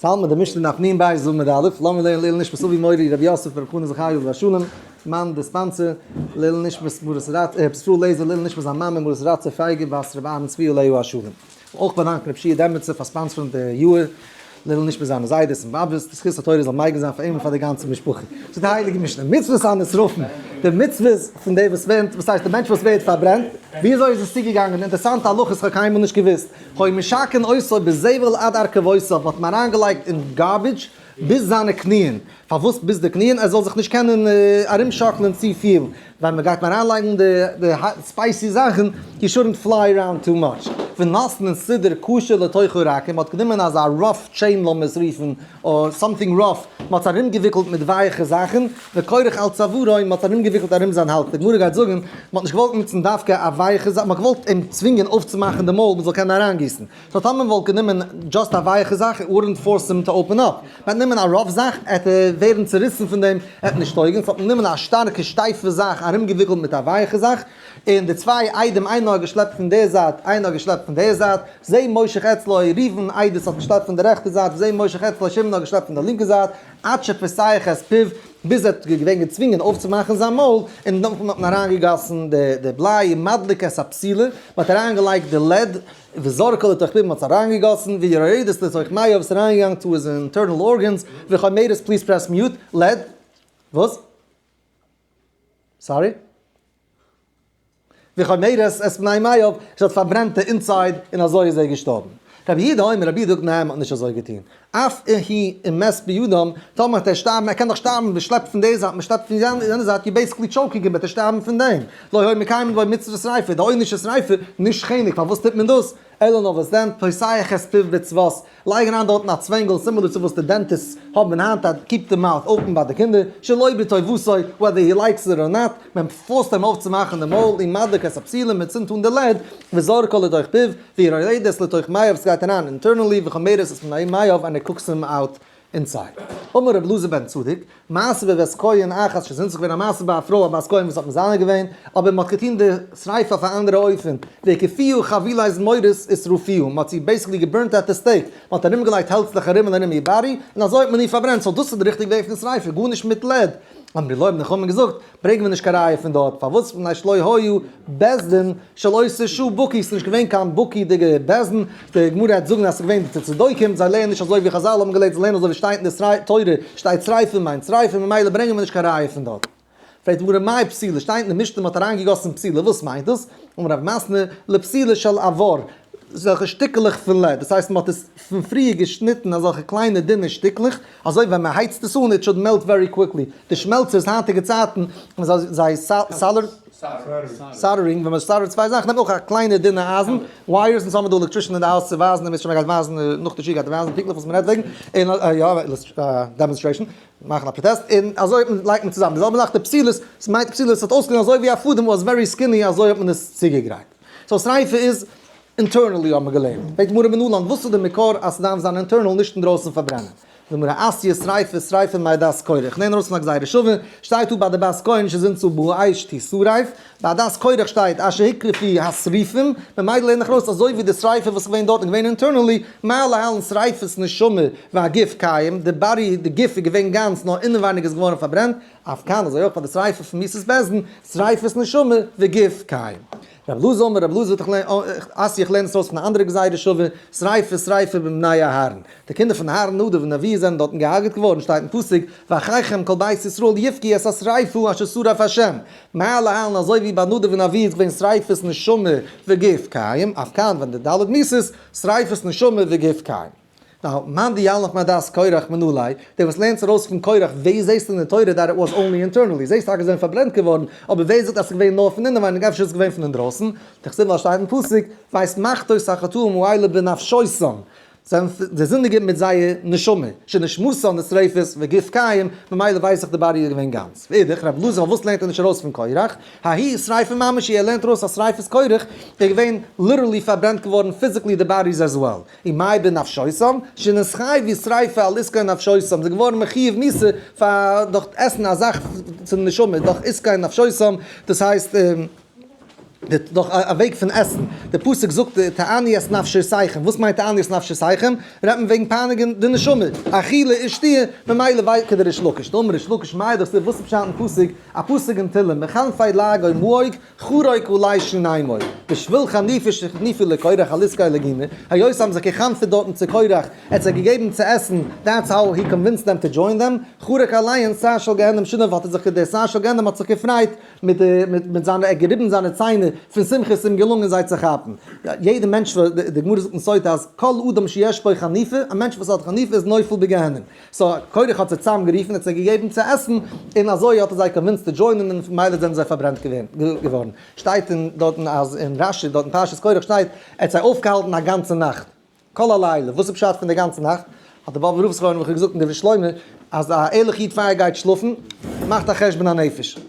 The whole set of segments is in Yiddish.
ס'האלט מיט די משנה דף נ בית עמוד א', לאמיר לערנען לעילוי נשמת אבי מורי רבי יוסף ברב חנא זכרי' עליו השלום, מאן די sponsor, לעילוי נשמת מרת רצ ע, רבי ישראל לעזער לעילוי נשמת זיין מאמע מרת רצה פייגא בת רבי אהרן צבי עליו השלום. אויך באדאנקן רבי שיע דעמעצער פאר sponsor ן די יאהר, לעילוי נשמת זיינע זיידעס און באבעס, די זכות התורה זאל מגין זיין פאר אים און פאר די גאנצע משפחה. זאגט די הייליגע משנה, מצוות הנשרפים, די מצוות פון די וואס ווערן, וואס הייסט די מענטש וואס ווערט פארברענט, ווי אזוי איז עס צוגעגאנגען, אינטערסאנטע הלכות כ'האב קיינמאל נישט געוואוסט, היו משקעין אותו בזבל עד ארכבותיו, מ'האט אים אריינגעלייגט אין garbage ביז זיינע קניען, פארוואס ביז די קניען? ער זאל זיך נישט קענען ארומשאקלען צופיל, ווען מ'גייט אים אריינלייגן די spicy זאכן, he shouldn't fly around too much. ונותנין סודר קשה לתוך הרקה, מ'האט גענומען אזא rough chain לאמיר עס רופן, or something rough, מ'האט עס ארומגעוויקלט מיט ווייעכע זאכן, וכורך על צווארו, מ'האט עס ארומגעוויקלט ארום זיין האלז, די גמרא גייט זאגן, מ'האט נישט געוואלט נוצן דווקא א ווייעכע זאך, מ'האט געוואלט אים צווינגען אויפצומאכן די מויל מ'זאל קענען אריינגיסן, so טאמער מ'וואלט גענומען just א ווייעכע זאך, it wouldn't force him to open up, מ'האט נעמען א rough זאך, עט ער ווערן צוריסן פון דעם, עט נישט טויגן, so האט מען גענומען א שטארקע שטייפע זאך ארומגעוויקלט מיט א ווייעכע זאך, און די צוויי עדים איינער האט געשלעפט פון די זייט איינער האט געשלעפט פון די זייט, זה מושך אצלו, ראובן עדות האט געשלעפט פון די רעכטע זייט, וזה מושך אצלו, שמעון האט געשלעפט פון די לינקע זייט, עד שפותח את פיו, ביז ער האט געווען געצווינגען אויפצומאכן זיין מויל, און נאכדעם האט מען אריינגעגאסן די בליי, מדליק את הפתילה, מען האט אריינגעלייגט די lead, וזורקה לתוך פיו, מען האט עס אריינגעגאסן, ויורדת לתוך מעיו, עס איז אריינגעגאנגען to his internal organs, וחומרת, please press mute, lead, וואס? Sorry? וחומרת את בני מעיו, עס האט פארברענט די inside און אזוי איז ער געשטארבן. רבי יהודה אומר, רבי יהודה זאגט ניין מען האט נישט אזוי געטון. אף הוא אם מת בידם, טאמער וועט ער שטארבן, ער קען דאך שטארבן, מען שלעפט פון די זייט, מען שלעפט פון יענע זייט, you basically choking אים, וועט ער שטארבן פון דעם. לא היו מקיימין בו מצוות שריפה, די עונש איז שריפה, נישט חנק, פארוואס טוט מען דאס? אלא נאר וואס דען, פותח את פיו בצבת, לייגן אריין דארטן א צווענגל similar צו וואס די dentists האבן היינט א keep the mouth open ביי די קינדער, שלא בטובתו, whether he likes it or not, מען force ט אים אויפצומאכן די מויל, ומדליק את הפתילה, מען צינדט אן די lead, וזורקה לתוך פיו, ויורדת לתוך מעיו, סגייט אריין internally, וחומרת את בני מעיו, and it cooks him out inside. אמר רבי אלעזר בן צדוק, מעשה בבת כהן אחת שזינתה ס'איז געווען א מעשה ביי א פרוי א בת כהן וואס האט מזנה געווען, אבער מ'האט געטון די שריפה אויף א אנדערע אופן, והקיפוה חבילי זמורות ושרפוה, מ'האט זי basically גע burnt at the stake, מ'האט ארומגעלייגט העלצלעך ארום און ארום איר body, און אזוי האט מען איר פארברענט, so דאס איז די ריכטיגע וועג פון שריפה, גארנישט מיט lead. אמרו לו האבן די חכמים געזאגט, ברענגען מיר נישט קיין ראיה פון דארט, פארוואס מפני שלא היה בית דין של אותה שעה בקי, ס'איז נישט געווען קיין בקי'דיגע בית דין, די גמרא העט זאגן אז ס'איז געווען די צדוקים, זיי לערנען נישט אזוי ווי חזל האבן געלערנט, זיי לערנען אזוי ווי שטייט אין די תורה, שטייט שריפה מיינט שריפה, ממילא ברענגען מיר נישט קיין ראיה פון דארט. פרעגט די גמרא מאי פתילה, שטייט אין די משנה מ'האט אריינגעגאסן פתילה, וואס מיינט דאס? אמר רב מתנה, לפתילה של עבר, אזעלכע שטיקלעך פון lead, דאס הייסט מ'האט עס פון פריער געשניטן אזעלכע קליינע דינע שטיקלעך, אזוי ווען מען הייצט עס אן it should melt very quickly, די שמעלצערס היינטיגע צייטן זיי soldering, ווען מען solder ט צוויי זאכן נעמט מען אויך א קליינע דינע אייזן, wires, אונז האבן דא electrician אין די הויז צו ווייזן, און מען גייט ווייזן נאך די שיעור גייט ער ווייזן פונקטליך וואס מען רעדט וועגן, און יא demonstration, מאכן א פראטעסט, און אזוי לייגט מען צוזאם, די זעלבע זאך די פתילות, ס'מיינט פתילות האט אויסגעזען אזוי ווי א פאדעם was very skinny אזוי האט מען עס צוגעגרייט, so שריפה איז internally האט מען געלערנט. פרעגט גמרא מנלן וואס איז די מקור אז ס'דארף זיין internal נישט אינדרויסן פארברענען? זאגט גמרא אתיא שריפה שריפה מעדת קורח נעם ארויס פון א גזירה שווה, שטייט דא ביי די בת כהן שזינתה באש תשרף, ביי עדת קורח שטייט אשר הקריבו השרופים, ממילא לערן איך ארויס אזוי ווי די שריפה וואס איז געווען דארט איז געווען internally, מה להלן שריפת נשמה והגוף קיים, די body די גוף איז געווען גאנץ נאר אינעווייניג איז געווארן פארברענט, אף כאן אזוי אויך ביי די שריפה פון מיתת בית דין, שריפת נשמה וגוף קיים. רב אלעזר אמר רב אלעזר זאגט איך איך לערן עס אויס פון א אנדערע גזירה שווה, שריפה שריפה בבני אהרן, די קינדער פון אהרן נדב און אביהוא זענען דארטן געהארגעט געווארן, שטייט אין פסוק, ואחיכם כל בית ישראל יבכו את השריפה אשר שרף ה', מה להלן אזוי ווי ביי נדב און אביהוא איז געווען שריפת נשמה וגוף קיים, אף כאן ווען די ד' מיתות, שריפת נשמה וגוף קיים. נאו, מאן דיילך מעדת קורח מנא ליה, דער וואס לערנט ארויס פון קורח, ווער זעסטו אין די תורה that it was only internally, זעסט טאקע זיי זענען פארברענט געווארן, אבער ווער זאגט אז ס'איז געווען נאר פון אינעווייניג, אפשר איז עס געווען פון אינדרויסן, דכתיב ווייל שטייט אין פסוק, ואת מחתות החטאים האלה בנפשותם, זיי זיי זינדיגען מיט זייער נשמה, שנשמתן נשרפת וגוף קיים, ממילא ווייס איך די body איז געווען גאנץ. ואידך, רב אלעזר פארוואס לערנט ער נישט ארויס פון קורח? ההיא שריפה ממש היא, ער לערנט ארויס אז שריפת קורח איז געווען literally פארברענט געווארן physically די bodies as well. ומאי בנפשותם, שנתחייבו שריפה על עסקי נפשותם, זיי געווארן מחיוב מיתה פאר דורך עסן א זאך צום נשמה, דורך עסקי נפשותם, דאס הייסט. דורך א וועג פון עסן, דער פסוק זאגט תענו את נפשותיכם, וואס מיינט תענו את נפשותיכם? רעדט מען וועגן פייניגן די נשמה, אכילה ושתיה, ממילא ווייל כדריש לקיש, דאמר ריש לקיש מאי דכתיב וואס איז פשט אין פסוק, א פסוק אין תהלים, מחנפי לעגו מאוג, חרוק עלי שינימו, בשביל חניפה שהחניפו לקורח על עסקי לגימה, היות האבן זיך גע'חנפ'עט דארטן צו קורח, ער האט זיי געגעבן צו עסן, that's how he convinced them to join them, חרק עליהן שר של גיהנם שיניו האט ער זיך דער שר של גיהנם האט זיך געפרייט, מיט די מיט זיינע ער האט געריבן זיינע ציינער פון שמחה ס'איז אים געלונגען זיי צו כאפן. יעדע מענטש די גמרא זאגט אין סוטה אז כל אדם שיש בו חניפה א מענטש וואס האט חניפה איז נופל בגיהנום. so קורח האט זיי צוזאם גערופן האט זיי געגעבן צו עסן און אזוי האט ער זיי convinced צו join ען און ממילא זענען זיי פארברענט געווארן. שטייט אין דארטן אז אין רשי דארט אין פרשת קורח שטייט ער האט זיי אויפגעהאלטן א גאנצע נאכט. כל הלילה, וואס איז פשט פון די גאנצע נאכט? האט דער באבובער רב זכרונו לברכה געזאגט אין דברי שלמה, אז א ערליכע איד פאר ער גייט שלאפן, מאכט א חשבון הנפש.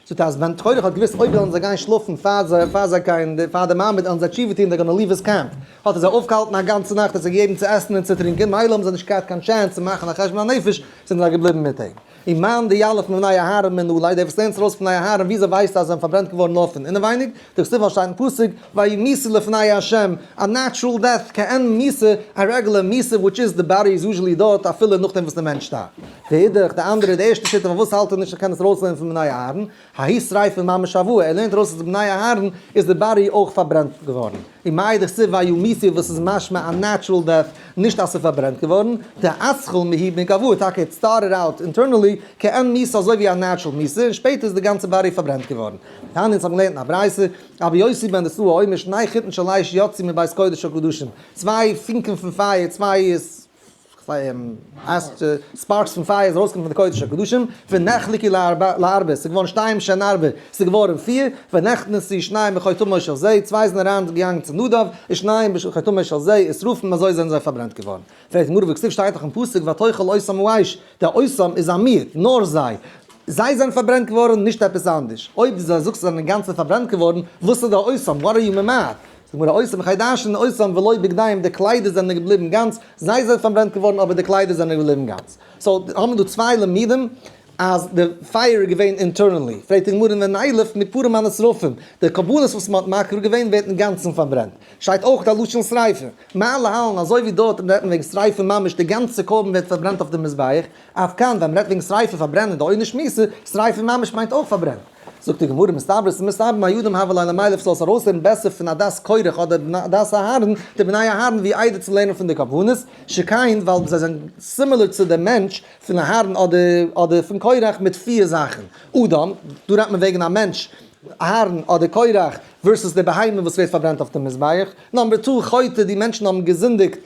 זאגט ער אז ווען קורח האט געוואוסט אויב וועלן זיי גיין שלאפן פאר זיי פאר זיי גייען פאר די מעמד וועלן זיי תשובה טון they're gonna leave his camp, האט ער זיי אויפגעהאלטן א גאנצע נאכט האט זיי געגעבן צו עסן און צו טרינקען, מילא האבן זיי נישט געהאט קיין chance צו מאכן א חשבון הנפש, זענען זיי געבליבן מיט אים. ומאן דיליף מבני אהרן מנא ליה, דער וואס לערנט ארויס פון בני אהרן, וויאזוי ווייסטו אז זיי זענען פארברענט געווארן נאר פון אינעווייניג? דכתיב ווייל שטייט אין פסוק, וימותו לפני ה', א natural death, כעין מיתה, א רעגולער מיתה, which is די body איז usually דארט אפילו נאכדעם וואס די מענטש שטארבט. ואידך, די אנדערע, די ערשטע שיטה פארוואס האלט ער נישט איך קען עס ארויסלערנען פון בני אהרן, ההיא שריפה ממש הוה, ער לערנט ארויס אז בני אהרן איז די body אויך פארברענט געווארן. ומאי דכתיב וימותו וואס איז משמע א natural death, נישט אז ס'איז פארברענט געווארן, דאתחיל מיהא מגואי, טאקע it started out internally, כעין מיתה אזוי ווי א natural מיתה, און שפעטער איז די גאנצע body פארברענט געווארן. תניא אונז האבן געלערנט אין א ברייתא, רבי יוסי בן דוסא אומר שני חיטין של אש יצאו מבית קודש הקדשים, צוויי פונקען פון פייער, צוויי sparks פון פייער איז ארויסגעקומען פון די קודש הקדשים, ונחלקו לארבע, ס'איז געווארן שתיים שהן ארבע, ס'איז געווארן פיר, ונכנסו שניים בחותמו של זה, צוויי זענען אריין געגאנגען צו נדב, ושניים בחותמו של זה, ושרפום, אזוי זענען זיי פארברענט געווארן. פרעגט די גמרא והכתיב שטייט דאך אין פסוק ותאכל אותם האש, דער אותם איז א מיעוט, נאר זיי, זיי זענען פארברענט געווארן, נישט עפעס אנדערש, אויב דו זאגסט זיי זענען אינגאנצן פארברענט געווארן, וואס איז דער אותם, what are you ממעט? זאגט די גמרא אותם חיידשין אותם ולא בגדיהם, די קליידער זענען געבליבן גאנץ, זיי זענען פארברענט געווארן אבער די קליידער זענען געבליבן גאנץ. so האבן מיר דא צוויי לימודים אז די פייער איז געווען internally. פרעגט די גמרא ונילף מפרים הנשרפים, די קרבנות וואס מען האט מקריב געווען ווערט אינגאנצן פארברענט. שטייט אויך א לשון שריפה. מה להלן אזוי ווי דארט רעדט מען וועגן שריפה ממש די גאנצע קרבן ווערט פארברענט אויף די מזבח, אף כאן ווען מען רעדט וועגן שריפה פארברענען די עונש מיתה, שריפה ממש מיינט אויך פארברענען. זאגט די גמרא מסתברא ס'איז מסתבר מהיהודים הוה ליה למילף זאל עס ארויסלערנען בעסער פון עדת קורח אדער עדת אהרן, די בני אהרן ווי איידער צו לערנען פון די קרבנות, שכן ווייל זיי זענען similar צו די מענטש פון אהרן אדער אדער פון קורח מיט פיר זאכן, אדם, דא רעדט מען וועגן א מענטש, אהרן אדער קורח, versus די בהמה וואס ווערט פארברענט אויף די מזבח, number two, חוטא, די מענטשן האבן געזינדיגט,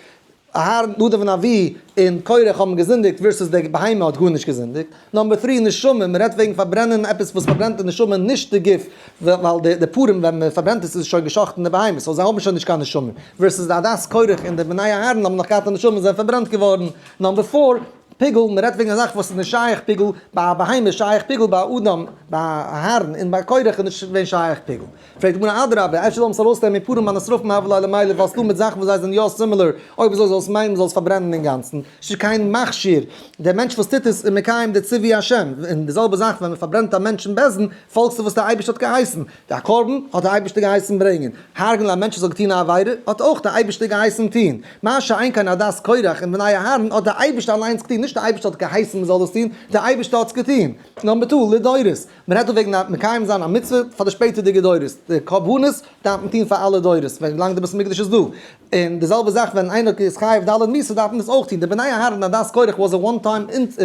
אהרן, נדב און אביהוא און קורח האבן געזינדיגט versus די בהמה האט גארנישט געזינדיגט. number three, נשמה, מען רעדט וועגן פארברענען עפעס וואס פארברענט די נשמה נישט די גוף, ווייל די פרים ווען מען פארברענט עס איז שוין געשאכטן די בהמה so זיי האבן שוין נישט קיין נשמה, versus די עדת קורח און די בני אהרן האבן נאך געהאט א נשמה און זענען פארברענט געווארן. number four, פיגול, מען רעדט וועגן א זאך וואס איז נישט שייך פיגול, ביי א בהמה איז שייך פיגול, ביי אדם, ביי אהרן און ביי קורח איז נישט געווען שייך פיגול. פרעגט די גמרא אדרבה, אפשר זאל מען עס ארויסנעמען מפרים הנשרפים הוה ליה למילף ווייל ס'דא מיט זאכן וואס זיי זענען יא similar, אויב אזוי זאל עס מיינען מ'זאל עס פארברענען אינגאנצן, שכן מכשיר, דער מענטש וואס טוט עס איז מקיים די ציווי השם, און די זעלבע זאך ווען מ'פארברענט א מענטש אין בית דין, פאלגסטו וואס דער אייבערשטער האט געהייסן, די קרבן האט דער אייבערשטער געהייסן ברענגען, הרג'נען א מענטש וואס האט געטון א עבירה האט אויך דער אייבערשטער געהייסן טון, מה שאין כן עדת קורח און בני אהרן האט דער אייבערשטער אליינס געטון, נישט דער אייבערשטער האט געהייסן מ'זאל דאס טון, דער אייבערשטער האט עס געטון. number two, לדורות, מען רעדט דא וועגן א מקיים זיין א מצוה פאר די שפעטערדיגע דורות, די קרבנות דארף מען טון פאר אלע דורות ווען ווילאנג די בית המקדש איז דא, און די זעלבע זאך ווען איינער איז חייב ד' מיתה דארף מען עס אויך טון, די בני אהרן עדת קורח was a one time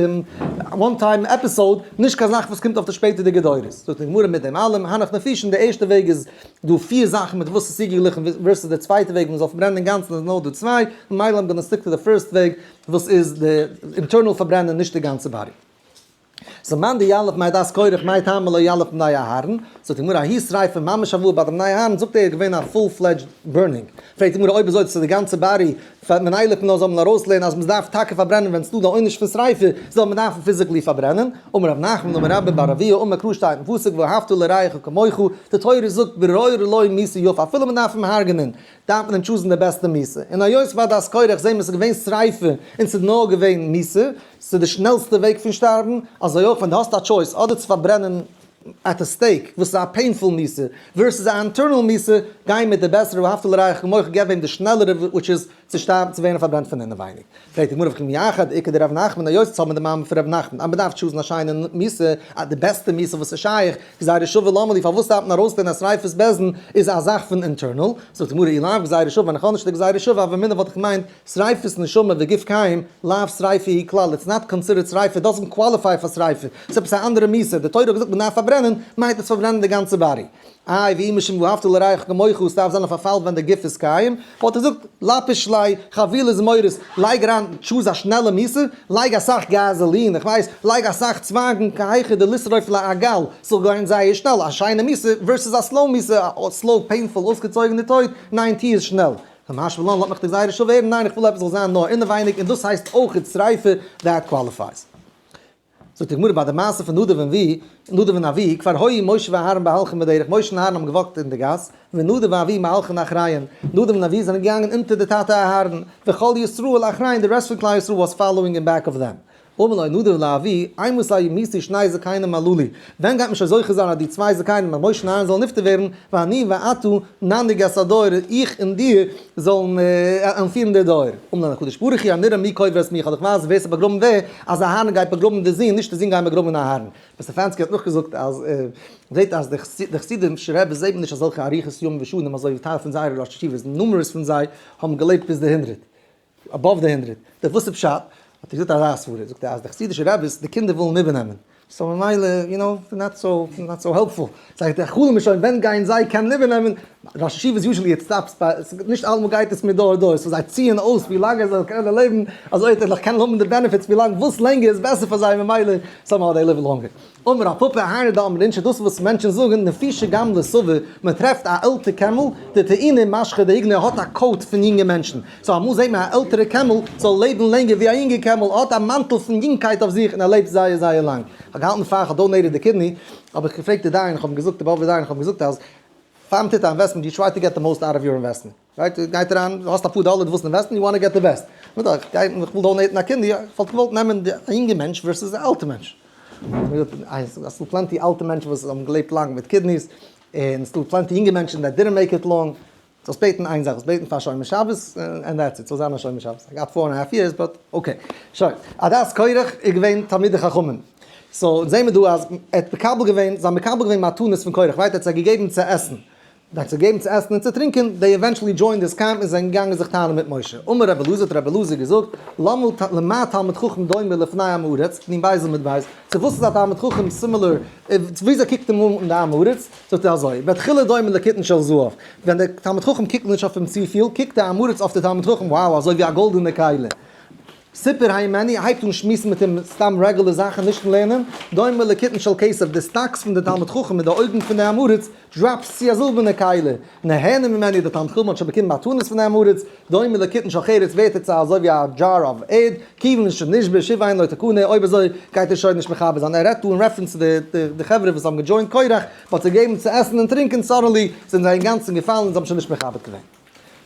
one time episode, נישט קיין זאך וואס קומט אויף די שפעטערדיגע דורות. זאגט די גמרא מיט דעם אלעם, הנך נפישין, די ערשטע וועג איז דא פיר זאכן מיט וואס עס איז צוגעגליכן versus די צווייטע וועג מען זאל פארברענען אינגאנצן איז נאר דא צוויי, ממילא I'm gonna stick to the first וועג וואס איז די internal פארברענען נישט די גאנצע body. so מאן דיליף מעדת קורח מאי טעמא לא יליף מבני אהרן, זאגט די גמרא ההיא שריפה ממש הוה ביי די בני אהרן זאגט ער איז געווען א full fledged burning, פרעגט די גמרא אויב אזוי צו די גאנצע body מנילף נאר זאל מען ארויסלערנען אז מען דארף טאקע פארברענען ווען ס'דא די עונש פון שריפה זאל מען דארפן physically פארברענען, אמר רב נחמן אמר רבה בר אבוה אמר קרא שטייט אין פסוק ואהבת לרעך כמוך, די תורה זאגט ברור לו מיתה יפה אפילו מען דארף אים הרג'נען דארף מען אים choose ן די בעסטע מיתה, און היות ביי עדת קורח זעהן מיר ס'איז געווען שריפה און ס'איז נאר געווען מיתה, ס'איז די שנעלסטע וועג פון שטארבן, אזוי אויך ווען דו האסט א choice אדער צו פארברענען. at a stake, וואס איז א painful מיתה, versus א internal מיתה, גיי מיט די בעסערע ואהבת לרעך כמוך, געב אים די שנעלערע which איז צו שטארבן צו ווערן פארברענט פון אינעווייניג. פרעגט די גמרא וכי מיחד איכא דרב נחמן היות צו האבן די מאמע פון רב נחמן אז מ'דארף choose ן א שיינע מיתה, די בעסטע מיתה וואס איז שייך, גזירה שווה למה לי פארוואס דארף מען ארויסלערנען אז שריפת בית דין איז א זאך פון internal? זאגט די גמרא אי לאו גזירה שווה ווען איך האב נישט די גזירה שווה הוה אמינא וואלט איך געמיינט שריפת נשמה וגוף קיים לאו שריפה היא כלל it's not considered שריפה doesn't qualify פאר שריפה ס'איז עפעס א אנדערע מיתה די תורה האט געזאגט מ'דארף פארברענען מיינט עס פארברענען די גאנצע body. איי ואי משום ואהבת לרעך כמוך עס דארף זיין אויף א פאל ווען די גוף איז קיים, וואלט איך געזאגט לפיש ליה חבילי זמורות, לייג אריין choose א שנעלע מיתה, לייג אסאך gasoline, איך ווייס, לייג אסאך צווייגן כי היכי דלישרוף ליה אגל, ס'זאל גיין זייער שנעל, א שיינע מיתה versus א slow מיתה, א slow painful אויסגעצויגענע טויט, ניין טוה עס שנעל. קא משמע לן לאט מיך די גזירה שוה ווערן, ניין איך וויל עפעס זאל זיין נאר אינעווייניג און דאס הייסט אויך שריפה, that qualifies. זאגט די גמרא ביי די מעשה פון נדב און ווי, נדב און אביהוא, כבר היו משה ואהרן מהלכין בדרך, משה און אהרן האבן גע walk ט אין די גאס, ונדב ואביהוא מהלכין אחריהן, נדב און אביהוא זענען געגאנגען אונטער די טאטע אהרן, וכל ישראל אחריהן, די rest פון כלל ישראל was following in back of them. אמר לו נדב לאביהוא, אימתי ימותו שני זקנים הללו, ווען גייט מען שוין זוכה זיין אז די צוויי זקנים אז משה און אהרן זאלן נפטר ווערן, ואני ואתה ננהיג את הדור, איך און דיר זאלן אנפירן די דור. אמר לו הקדוש ברוך הוא הנראה מי קובר את מי, איך האב דיך ווייזן ווער ס'באגראבן ווער, אז אהרן גייט באגראבן די זון, נישט די זון גייען באגראבן אהרן. מיסטער פאנסקי האט נאכגעזאגט אז ער זעט אז די חסידישע רעבעס זעט מען נישט אזעלכע אריכות ימים ושנים אזוי ווי טייל פון זייערע ראש ישיבות, numerous פון זיי האבן געלעבט ביז די הונדרעט. above די הונדרעט. די וואס איז פשט? האט ער געזאגט אזא סברה, זאגט ער אז די חסידישע רביס די קינדער ווילן איבערנעמען, so ממילא you know not so not so helpful, זאגט ער חלום איז שוין ווען גייען זיי קענען איבערנעמען, ראש ישיבות usually it stops ביי, נישט אלעמאל גייט עס מדור דור, so זיי ציען אויס ווי לאנג ער זאל קענען לעבן, אזוי וועט ער נאך קענען האבן די benefits ווי לאנג וואס לענגער איז בעסער פאר זיי ממילא somehow they live longer. אמר רב פפא היינו דאמרי אינשי דאס וואס מענטשן זאגן נפישי גמלא סבא, מען טרעפט א עלטע קעמל, דטעינא משכא דאיגנא האט א coat פון יונגע מענטשן, so אמאל זעט מען א עלטערע קעמל זאל לעבן לענגער ווי א יונגע קעמל, האט א מאנטל פון יונגקייט אויף זיך און ער לעבט זייער זייער לאנג. כ'האב געהאלטן פאר איך האב donated די kidney, האב איך געפרעגט די דיין, איך האב אים געזאגט די באבובער דיין, איך האב אים געזאגט אז פאר מען טוט א investment you try to get the most out of your investment, right? גייט אריין, דו האסט אפאר דאלער דו ווילסט invest ן, you wanna get the best. מ'זאגט איך גיי, איך וויל donate ן א kidney, איך וואלט געוואלט נעמען די א יונגע מענטש versus א אלטע מענטש. ס'איז דא plenty אלטע מענטשן וואס האבן געלעבט לאנג מיט kidneys, און ס'איז דא plenty יונגע מענטשן that didn't make it long. זאלסט בעטן איין זאך, זאלסט בעטן פאר שומר שבת, and that's it, ס'זאל זיין א שומר שבת. I got four and half years, but okay. שוין. עדת קורח איז געווען תלמידי חכמים. so זעהן מיר דא אז ער האט מקבל געווען, זיי האבן מקבל געווען מתנות פון קורח, right? ער האט זיי געגעבן צו עסן. זיי צו געבן צו עסן און צו טרינקען, they eventually joined his camp און זענען געגאנגען זיך טענה'ן מיט משה. אמר רבי אלעזר האט רבי אלעזר געזאגט, למה למה תלמיד חכם דומה לפני עם הארץ, נון בית עמוד בית, צו וואס איז א תלמיד חכם similar, וויאזוי קוקט אים אן די עם הארץ, זאגט ער אזוי, בתחילה דומה לקיתון של זהב, ווען דער תלמיד חכם קוקט נישט אויף אים צופיל, קוקט די עם הארץ אויף די תלמיד חכם, wow, אזוי ווי א גאלדענע כלי. סיפר הימנו, הייבט אן שמועסן מיט אים סתם רעגולער זאכן נישט אין לערנען, דומה לקיתון של כסף, די stocks פון די תלמיד חכם אין די אויגן פון די עם הארץ drops צו א זילבערנע כלי, נהנה ממנו, די תלמיד חכם האט שוין באקומען מתנות פון די עם הארץ, דומה לקיתון של חרס ווערט ער צו אזוי ווי א jar of ערד, כיוון שנשבר שוב אין לו תקנה, אויב אזוי גייט ער שוין נישט מכבד זיין, ער רעדט דא אין reference צו די חברה וואס האבן גע join ט קורח, מ'האט זיי געגעבן צו עסן און טרינקען suddenly זענען זיי אינגאנצן געפאלן און זיי האבן שוין נישט מכבד געווען.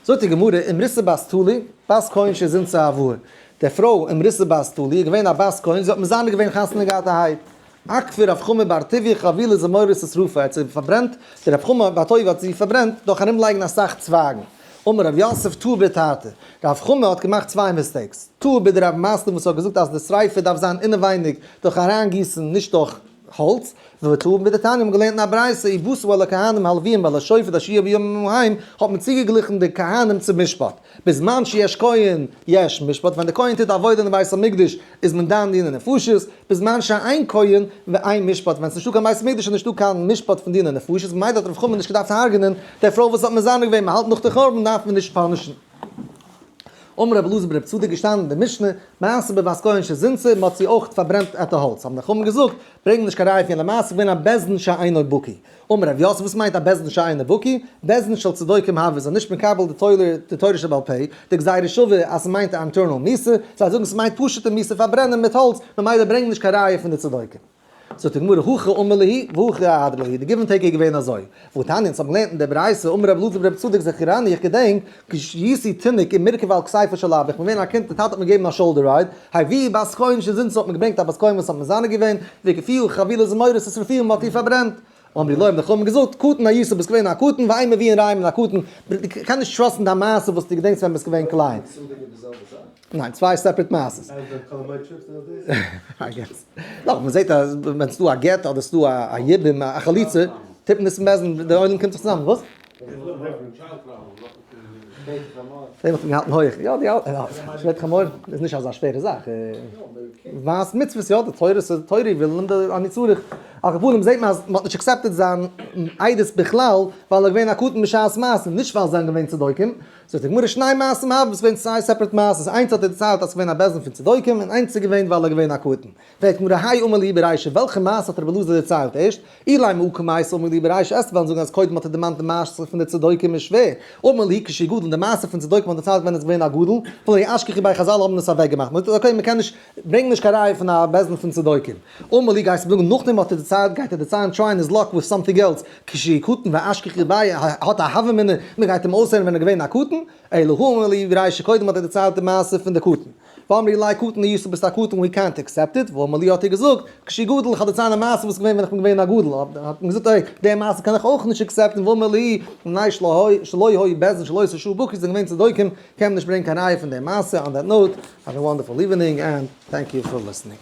זאגט די גמרא, אמריתא בת תלי, בת כהן שזינתה אבוה. די פרוי אמריתא בת תלי איז געווען א בת כהן, זי האט מזנה געווען חתונה געהאט א הייב. אכפיה רב חמא בר טוביה חבילי זמורות ושרפה, ער האט זי פארברענט, דער רב חמא בר טוביה האט זי פארברענט דורך ארומלייגן אסאך צווייגן. אמר רב יוסף טעה בתרתי. רב חמא האט געמאכט צוויי mistakes. טעה בדרב מתנה וואס האט געזאגט אז די שריפה דארף זיין אינעווייניג דורך אריינגיסן נישט דורך האלץ, וטעה בדתניא האבן געלערנט אין א ברייתא ובאת אל הכהנים הלוויים ואל השופט אשר יהיה בימים ההם, האט מען צוגעגליכן די כהנים צום משפט, בזמן שיש כהן יש משפט, ווען די כהן טוט עבודה אין בית המקדש איז מען דן דיני נפשות, בזמן שאין כהן ואין משפט, ווען ס'נישטא קיין בית המקדש איז נישטא קיין משפט פון דיני נפשות, ממילא האט רב חמא נישט געדארפט הרג'נען די פרוי וואס האט מזנה געווען, מ'האלט נאך די חורבן דארף מען נישט punish ן. אמר רבי אלעזר ברבי צדוק געשטאנען אין די משנה, מעשה בבת כהן שזינתה, מען האט זי אויך פארברענט עטע האלץ, האבן די חכמים געזאגט, ברענג נישט קיין ראיה פון יענע מעשה, געווען א בית דין שאינו בקי. אמר רב יוסף וואס מיינט א בית דין שאינו בקי? בית דין של צדוקים הוו, זיי נישט מקבל די תורה די תורה שבעל פה, די גזירה שווה אז ס'מיינט א internal מיתה, זיי זאגן ס'מיינט פשוט'ע מיתה פארברענען מיט האלץ, ממילא ברענג נישט קיין ראיה פון די צדוקים. זאגט די גמרא, הכי אמר להו והכי אהדרו להו, די give and take איז געווען אזוי. והתניא, אונז האבן געלערנט אין די ברייתא, אמר רבי אלעזר ברבי צדוק זכורני, איך געדענק, כשהייתי תינוק ומורכב על כתפו של אבא, איך בין געווען א קינד, די טאטע האט מיר געגעבן א shoulder ride, הביאו בת כהן שזינתה האט מען געברענגט א בת כהן וואס האט מזנה געווען, והקיפוה חבילי זמורות ושרפוה מען האט איר פארברענט. אמרו לו האבן די חכמים געזאגט, קטן היית ביסט געווען א קטן, ואין מביאין ראיה מן הקטן, קען נישט trust ן דיין מעשה וואס דו געדענקסט ווען ביסט געווען קליין. ניין, צוויי separate מעשות. I guess. נאך, מען זעט אז ווען ס'דא א גט אדער ס'דא א יבום, א חליצה, טוט מען עס אין בית דין, דער עולם קומט זיך צוזאם, וואס? דעם האט מען געהאלטן הויך, יא די אלטע, שוועט חמור איז נישט אזא שווערע זאך, ווייסט מצוות יא, די תורה איז תורה וויל און די אני צריך, על כל פנים זעט מען אז מען האט נישט accepted זיין עדות בכלל ווייל ער איז געווען א קטן בשעת מעשה, נישט ווייל זיי זענען געווען צדוקים, זאגט די גמרא שני מעשים הוו, עס איז געווען צוויי separate מעשות, איינס האט ער דערציילט אז עס איז געווען א בית דין פון צדוקים און איינס איז געווען ווייל ער איז געווען א קטן. פרעגט גמרא האי אמר להו ברישא, וועלכע מעשה האט רבי אלעזר דערציילט ערשט? אילימא עקר מעשה אמר להו ברישא עסט וועלן זאגן אז קודם האט ער דערמאנט די מעשה פון די צדוקים איז שווער, אמר להו כשהוא גדול די מעשה פון צדוקים האט דערציילט ווען ער איז געווען א גדול, ולא אשכחו ביה חזל האבן עס אוועק געמאכט, מ'זאגט okay מ'קען נישט, ברענג נישט קיין ראיה פון א בית דין פון צדוקים. אמר להו גייסט זאגן נאכדעם האט ער דערציילט גייט ער דערציילן trying his luck with something else, כשהוא קטן ואשכחו ביה האט א הוה אמינא מ'גייט אים אויסהערן ווען ער איז געווען א קטן, אלא הא אמר להו ברישא קודם האט ער דערציילט די מעשה פון די קטן. ואמרי ליה קטן היית ביסט א קטן ווי קענט עקסעפט איט, ואמר להו האט ער געזאגט, כשהוא גדול איך האב דערציילט א מעשה וואס איז געווען ווען איך בין געווען א גדול, האט מען געזאגט אוי די מעשה קען איך אויך נישט accept ן, ואמר להו מפני שלא היו בית דין של אותה שעה בקי זענען געווען צדוקים קען מען נישט ברענגען קיין ראיה פון די מעשה, on that note, have a wonderful evening and thank you for listening.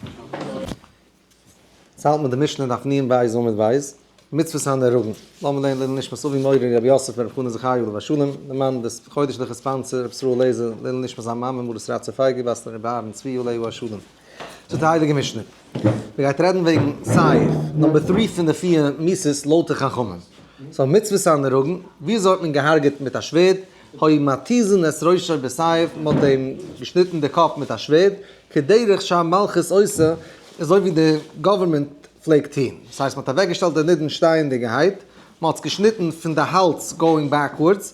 יעצט האלט מען די משנה דף נ בית עמוד בית, מצוות הנהרגין, לאמיר לערנען לעילוי נשמת אבי מורי רבי יוסף ברב חנא זכרי' עליו השלום, די מאן דעס חודש'ליכע sponsor רבי ישראל לעזער, לעילוי נשמת זיין מאמע מרת רצה פייגא בת רבי אהרן צבי עליו השלום. זאגט די הייליגע משנה, מען גייט רעדן וועגן סייף, number three פון די פיר מיתות לויט די חכמים. so מצוות הנהרגין, ווי אזוי האט מען געהארגעט מיט א שווערד, היו מתיזין את ראשו בסייף, מען האט אים געשניטן די קאפ מיט א שווערד, כדרך שהמלכות עושה, אזוי ווי די government פלעגט טון, דאס הייסט מען האט אוועקגעשטעלט די נידון שטייענדיגערהייט, מען האט עס געשניטן פון די האלז going backwards,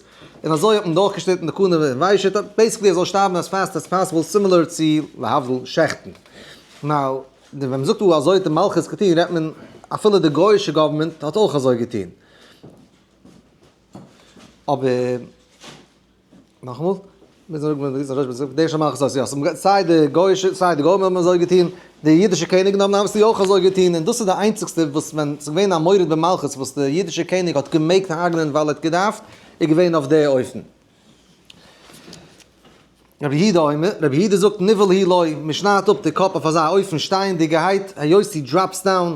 און אזוי האט מען דורכגעשניטן די קנה און ושט, basically ער זאל שטארבן as fast as possible, similar צו להבדיל שעכטן. now, ווען מען זאגט דא אזוי האט די מלכות געטון רעדט מען אפילו די גוי'אישע government האט אויך אזוי געטון. אבער נאכאמאל, סיי די גוי'אישע סיי די גוים האבן אזוי געטון, די אידישע קעניגן האבן obviously אויך אזוי געטון, און דאס איז די איינציגסטע וואס ווען ס'איז געווען א מורד במלכות וואס די אידישע קעניג האט געמעגט הרג'נען ווייל ער האט געדארפט, איז געווען אויף די אופן. רבי יהודה אומר, רבי יהודה זאגט ניוול היא לא, מען שניידט אפ די קאפ אויף אזא אופן שטייענדיגערהייט, היות he drops down,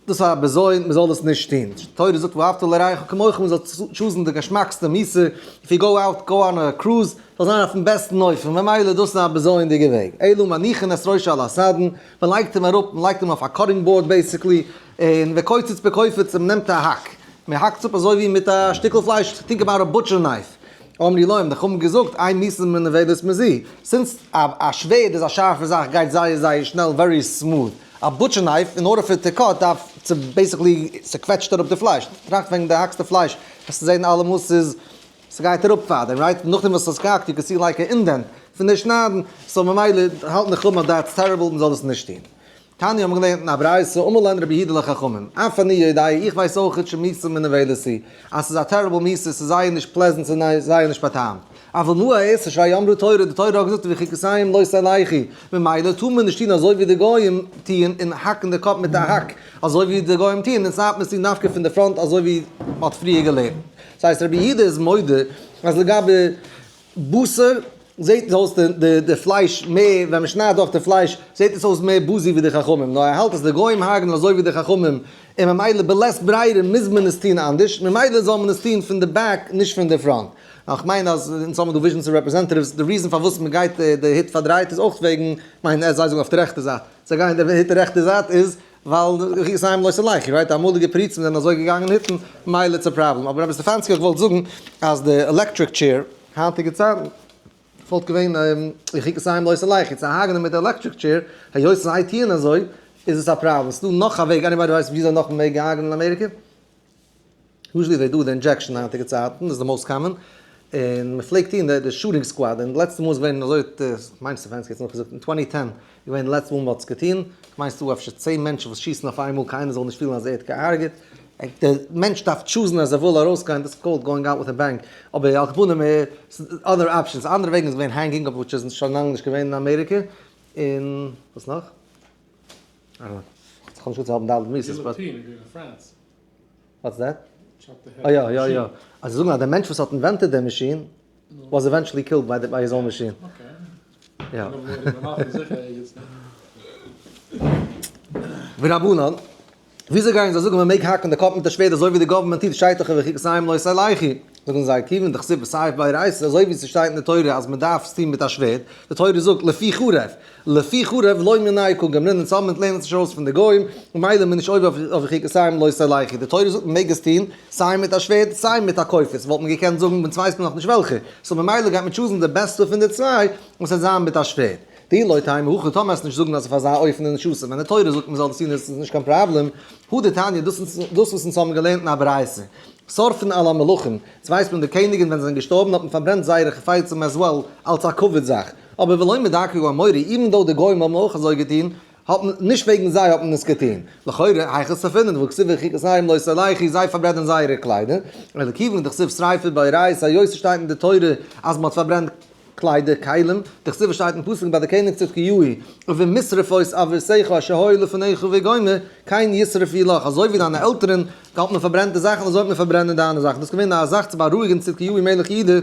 דאס איז א בזיון, מען זאל דאס נישט טון. די תורה זאגט ואהבת לרעך כמוך, מען זאל choose ן די געשמאקסטע מיתה, if you go out, go on a cruise, זאל זיין אויפן בעסטן אופן, ממילא דאס איז א בזיון'דיגע וועג. אלא מניחין את ראשו על הסדין, מען לייגט אים אראפ, מען לייגט אים אויף א cutting board basically, און וקוצץ בקופיץ, מען נעמט א האק, מען האקט עס אפ אזוי ווי מיט א שטיקל פלייש, think about a butcher knife. אמרו לו, האבן די חכמים געזאגט, אין מיתה מנוולת מזו, since א שווערד איז א שארפע זאך גייט זייער זייער שנעל very smooth, א butcher knife in order for to cut דארף צו basically ס'קוועטשט אראפ די פלייש, טראכט ווען די האקסט די פלייש וועסטו זען אלעמאל ס'איז ס'גייט אראפ פארדעם right נאכדעם וואס האסט געהאקט you can see like a indent פון די שניידן so ממילא האלטן די חכמים אז that's terrible מ'זאל דאס נישט טון. תניא האבן געלערנט אין א ברייתא אמר להן רבי יהודה לחכמים אף אני יודע איך ווייס אויכעט שמיתה מנוולת היא אז ס'איז א terrible מיתה ס'איז זייער נישט pleasant ס'איז זייער נישט באטעמט אבל מה אעשה שהרי אמרה תורה די תורה האט געזאגט ובחוקותיהם לא תלכו ממילא טאר מען נישט טון אזוי ווי די גוים טוען און האקן די קאפ מיט א האק אזוי ווי די גוים טוען און ס'האט מען עס טון דווקא פון די front אזוי ווי מ'האט פריער געלערנט. דאס הייסט רבי יהודה איז מודה אז לגבי בשר זעט עס אויס די פלייש מער, ווען מ'שניידט דורך די פלייש זעט עס אויס מער בזוי ווי די חכמים, נאר ער האלט אז די גוים הרג'נען אזוי ווי די חכמים און ממילא בלית ברירה מוז מען עס טון אנדערש, ממילא זאל מען עס טון פון די back נישט פון די front. איך מיין אז אונז האבן דא וויזשניצער representatives, די reason פארוואס מ'גייט די הוט פארדרייט איז אויך וועגן, כ'מיין זיי זאגן אויף די רעכטע זייט, זיי גייען די הוט די רעכטע זייט איז ווייל ריסיים לא סלחי, right? אמאליגע פריצים זענען אזוי געגאנגען היטן, מילא it's a problem. אבער רבי סטעפאנסקי האט געוואלט זאגן אז די electric chair, היינטיגע צייטן, וואלט געווען ריסיים לא סלחי, צו הרג'נען מיט די electric chair, היות זיי טוען אזוי, איז עס א פראבלעם. ס'דא נאך א וועג, anybody ווייסט וויאזוי נאך מ'מעג הרג'נען אין אמעריקע? usually they do the injection היינטיגע צייטן, איז די most common. און מען פלעגט טון די shooting squad, און די לעצטע מאל איז געווען אזוי האט מיין סטעפאנסקי האט נאכגעזאגט אין twenty ten איז געווען די לעצטע מאל מען האט עס געטון, כ'מיין ס'דא אפשר 10 מענטשן וואס שיסן אויף איינמאל קיינער זאל נישט פילן אז ער האט געהארגעט, די מענטש דארף choose ן אז ער וויל ארויסגיין, דאס איז called going out with a bang, אבער על כל פנים other options, אנדערע וועגן איז געווען hanging אבער which איז שוין לאנג נישט געווען אין אמעריקע, און וואס נאך? I don't know. כ'האב נישט געוואלט צו האבן ד' מיסעס but. Guillotine איז געווען אין France. What's that? אה יא יא יא. אז זיי זאגן אז דער מענטש וואס האט invented דער מאשין was eventually killed by by his own machine. יא. ורבנן, וויאזוי גייען זיי זאגן מען מעג האקן די קאפ מיט א שווערד אזוי ווי די government טוט שטייט דאך ובחוקותי לא תלכו. זאגן זיי כיוון דכתיב בסייף באורייתא אזוי ווי ס'שטייט אין די תורה אז מען דארף עס טון מיט א שווערד, די תורה זאגט לפי חרב, לפי חרב לא מינה קא גמרינן אונז האבן לערנען זיך נישט ארויס פון די גוים, ממילא איז מען נישט עובר אויף ובחוקותי לא תלכו, די תורה זאגט מען מעג עס טון סיי מיט א שווערד סיי מיט א כופת, וואלט מען געקענט זאגן אונז ווייסט מען נאכנישט וועלכע, so ממילא גייט מען choose ן די בעסטע פון די צוויי וואס וועט זיין מיט א שווערד. דאי לא תימא הכי טאמער עסט נישט זאגן אז אויף אזא אופן איז נישט אסור ווען די תורה זאגט מען זאל דאס טון איז עס נישט קיין פראבלעם, הא דתניא דאס וואס אונז האבן געלערנט אין א ברייתא, שורפין על המלכים, יעצט ווייסט מען די קעניגן ווען זיי זענען געשטארבן האט מען פארברענט זייערע חפצים as well אלס א כבוד זאך, אבער ולא מדרכי האמורי, even though די גוים האבן אויך אזוי געטון, האט מען, נישט וועגן זיי האט מען עס געטון, לכאורה, היכא ספינן והא כתיב ובחוקותי לא תלכו, זיי פארברענען זייערע קליידער, אלא כיוון דכתיב שריפה באורייתא, היות ס'שטייט אין די תורה אז מ'האט פארברענט קליידער, כלים, דכתיב שטייט אין פסוק ביי די קעניג צדקיהו, ובמשרפות אבותיך אשר היו לפניך וגומר, כן ישרפו לך, אזוי ווי דיינע עלטערן האט מען פארברענט די זאכן אזוי וועט מען פארברענען דיינע זאכן, דאס איז געווען א זאך צו בארואיגן צדקיהו מלך יהודה, ער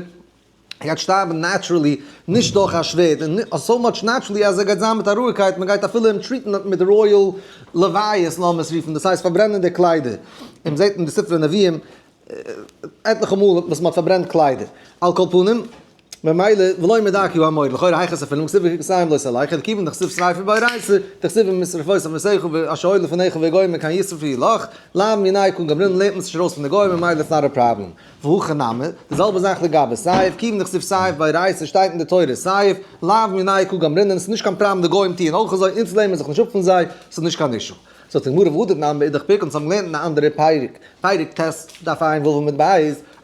גייט שטארבן naturally, נישט דורך א שווערד, און so much naturally אז ער גייט זיין מיט א רואיגקייט, מען גייט אפילו אים treat ן מיט royal לוויות לאמיר עס רופן, דאס הייסט פארברענען די קליידער, און מען זעט אין די ספרי נביאים עטליכע מאל וואס מען האט פארברענט קליידער, על כל פנים, ממילא ולא מדרכי האמורי, לכאורה היכא ספינן כתיב ובחוקותי לא תלכו, כיוון דכתיב שריפה באורייתא, דכתיב ובמשרפות אבותיך אשר היו לפניך וגומר כן ישרפו לך, לאו מינה קא גמרינן לערנט מען זיך נישט ארויס פון די גוים ממילא it's not a problem. והכא נמי, די זעלבע זאך לגבי סייף, כיוון דכתיב סייף באורייתא שטייט אין די תורה סייף, לאו מינה קא גמרינן, ס'איז נישט קיין פראבלעם די גוים טוען אויך אזוי, אונז לערנען מיר זיך נישט אפ פון זיי, ס'איז נישט קיין issue. זאגט די גמרא והא דתנן באידך פירקא אונז האבן געלערנט אין א אנדערע פרק, פרק ט' דף ע"ו עמוד ב',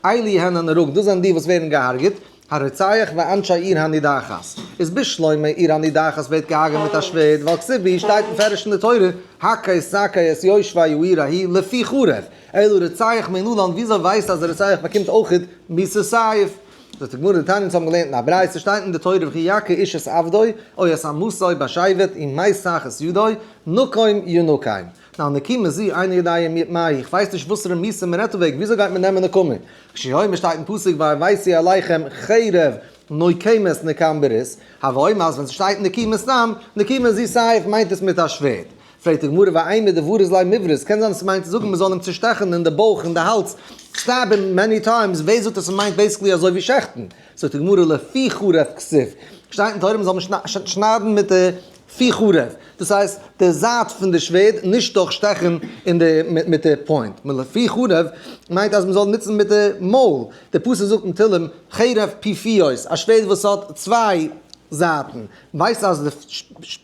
אלו הן הנהרגין, דאס זענען די וואס ווערן געהארגעט, הרוצח ואנשי עיר הנידחת, איז בשלמא עיר הנידחת ווערט געהארגעט מיט א שווערד, ווייל כתיב ווי שטייט מפורש אין די תורה, הכה תכה את יושבי העיר ההיא לפי חרב, אלא רוצח מנלן, וויאזוי ווייסטו אז די רוצח באקומט אויכעט מיתת סייף? זאגט די גמרא דתניא אונז האבן געלערנט אין א ברייתא שטייט אין די תורה וכי יכה איש את עבדו או את אמתו בשבט ומת תחת ידו נקום ינקם. now נקימה זו איני יודע מהי, איך ווייס נישט וואסערע מיתה מען רעדט דא וועגן, וויאזוי גייט מען נעמען נקמה? כשהוא אומר שטייט אין פסוק והבאתי אליכם חרב נוקמת נקם ברית, הוי אומר אז ווען ס'שטייט נקימה סתם, נקימה זו סייף מיינט עס מיט א שווערד. פרעגט די גמרא ואימא דבריז ליה מיבריז, קען זיין ס'מיינט צו זאגן מ'זאל אים צושטעכן אין די בויך און די האלז, stab him many times, ווער זאגט אז ס'מיינט basically אזוי ווי שעכטן? זאגט די גמרא לפי חרב כתיב, שטייט אין תורה מ'זאל אים שניידן מיט די פי חרב, דאס הייסט די זייט פון די שווערד, נישט דורך שטעכן אין די מיט די point, לפי חרב מיינט אז מ'זאל נוצן מיט די מויל, די פסוק זאגט אין תהלים חרב פיפיות, א שווערד וואס האט צוויי זייטן, ווייסט אז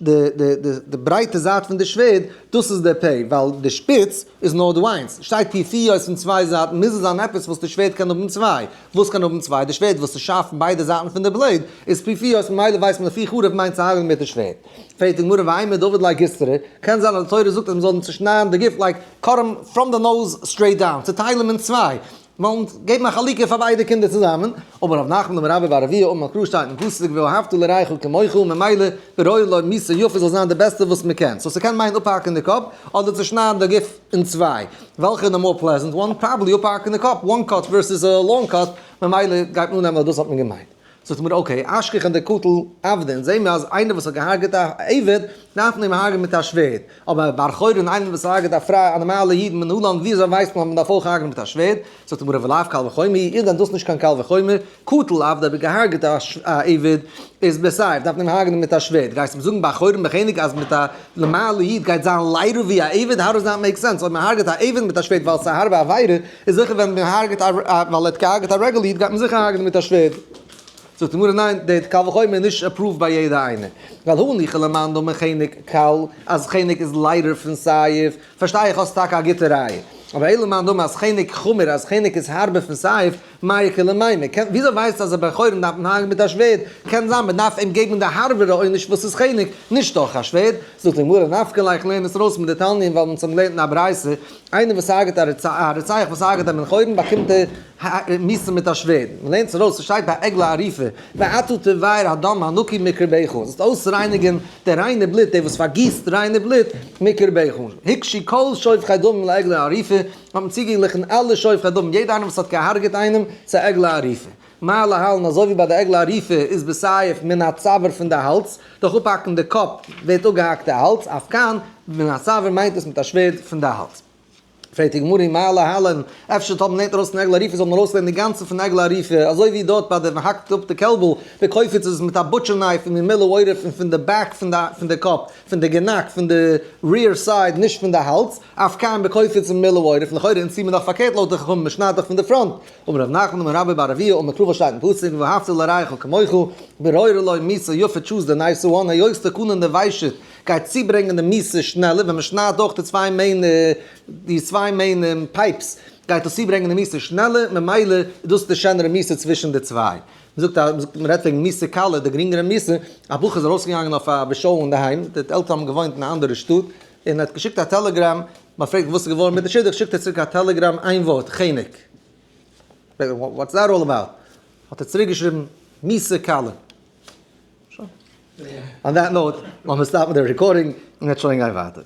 די ברייטע זייט פון די שווערד דאס איז די פה, ווייל די שפיץ איז נאר דא איינס, שטייט פיפיות פון צוויי זייטן מוז עס זיין עפעס וואס די שווערד קען האבן צוויי, וואס קען האבן צוויי? די שווערד וואס איז שארף פון ביידע זייטן פון די blade איז פיפיות ממילא ווייסט מען לפי חרב מיינט צו האקן מיט די שווערד. פרעגט די גמרא ואימא דעביד ליה גיסטרא, קען זיין אז די תורה זאגט אז מען זאל אים צושניידן די גוף like cut him from the nose straight down, צוטייל אים אין צוויי, וועלן געבן א חלוקה פאר ביידע קינדער צוזאמען, אמר רב נחמן אמר רבה בר אבוה אמר קרא שטייט אין פסוק ואהבת לרעך כמוך ממילא וראוי לו מיתה יפה זאל זיין די בעסטע וואס מען קען, so ס'קען מיינען אפהאקן די קאפ אדער צושניידן די גוף אין צוויי, וועלכע איז די more pleasant one? Probably אפהאקן די קאפ, one cut versus א long cut, ממילא גייט מען אננעמען אז דאס האט מען געמיינט. זאגט מיר okay, אשכחן דקטל עבדא, זעהן מיר אז איינער וואס האט געהארגעט א עבד, דארף מען אים הרג'ען מיט א שווערד, אבער בר חורין איינער וואס הרג'עט א פריי א נארמאלע איד מנלן וויאזוי ווייסט מען אז מען דארף אויך הרג'ענען מיט א שווערד, זאגט די גמרא ולאו קל וחומר, איז דען דאס נישט קיין קל וחומר, קטל עבדא אויב געהארגעט א עבד איז בסייף דארף מען אים הרג'ענען מיט א שווערד, גייסט מיר זאגן בר חורין בחנק אז מיט א נארמאלע איד גייט זיין לייטער ווי א עבד, how does that make sense, אויב מען הרג'עט א עבד מיט א שווערד ווייל ס'איז א הארבע עבירה, איז זיכער ווען מען הרג'עט א ווייל ער האט געהרג'עט א רעגולער איד גייט מען זיכער הרג'נען מיט א שווערד. זאגט די גמרא ניין, די קל וחומר איז נישט approved ביי יעדע איינער, ווייל הניחא למאן דאמר חנק קל, אז חנק איז לייטער פון סייף, פארשטיי איך האסט טאקע א גוטע ראיה, אבער אלא למאן דאמר אז חנק חמור אז חנק איז הארבער פון סייף, מאי איכא למימר, קען, וויאזוי ווייסטו אז א בן חורין דארף מען הרג'ן מיט א שווערד, קען זיין מען דארף אים געבן די הארבערע עונש וואס איז חנק, נישט דורך א שווערד, זאגט די גמרא נפקא ליה איך לערן עס ארויס מדתניא ווייל אונז האבן געלערנט אין א ברייתא, איינער וואס הרג'ט א רוצח וואס הרג'ט א בן חורין באקומט ער מיתה מיט א שווערד, מען לערנט עס ארויס ס'שטייט ביי עגלה ערופה, ואתה תבער הדם הנקי מקרבך, זאלסט אויסרייניגען די ריינע בלוט, דער וואס פארגיסט ריינע בלוט, מקרבך, הוקשו כל שופכי דמים לעגלה ערופה, האט מען צוגעגליכן אלע שופכי דמים, יעדער איינער וואס האט געהארגעט איינעם, צו עגלה ערופה. מה להלן, אזוי ווי ביי די עגלה ערופה איז בסייף מן הצוואר פון די האלז, דורך אפהאקן די קאפ ווערט אפגעהאקט די האלז, אף כאן, מן הצוואר מיינט עס מיט א שווערד פון די האלז. פרעגט די גמרא מה להלן, אפשר טאמער מ'לערנט ארויס פון עגלה ערופה זאל מען ארויסלערנען די גאנצע פון עגלה ערופה, אזוי ווי דארט ביי די מ'האקט אפ די קעלבל, בקופיץ איז עס מיט א butcher knife און ממילא עורף און פון די back פון די קאפ, פון די גענאק, פון די rear side, נישט פון די האלז, אף כאן בקופיץ ממילא עורף, לכאורה אונז טוהן מיר דאך פארקערט לויט די חכמים מ'שניידט דאך פון די front. אמר רב נחמן אמר רבה בר אבוה אמר קרא וואס שטייט אין פסוק ואהבת לרעך כמוך, ברורה לו מיתה יפה choose the nicer one, היות תקנון די וויישעט גייט צוברענגען די מיתה שנעלער ווען מען שניידט דורך די צוויי main די צוויי main pipes גייט דאס צוברענגען די מיתה שנעלער ממילא איז דאס די שענערע מיתה צווישן די צוויי. מען זאגט אז מען רעדט וועגן מיתה קלה די גרינגערע מיתה, א בחור איז ארויסגעגאנגען אויף א בשאו אינדערהיים, די עלטערן האבן געוואוינט אין א אנדערע שטאט, און ער האט געשיקט א טעלעגראם, מען פרעגט וואס איז געווארן מיט די שידוך, שיקט ער צוריק א טעלעגראם איין ווארט, חנק. What's that all about? האט ער צוריק געשריבן, מיתה קלה. שוין. On that note, לאמיר stop ן די recording און וועט שוין גיין ווייטער.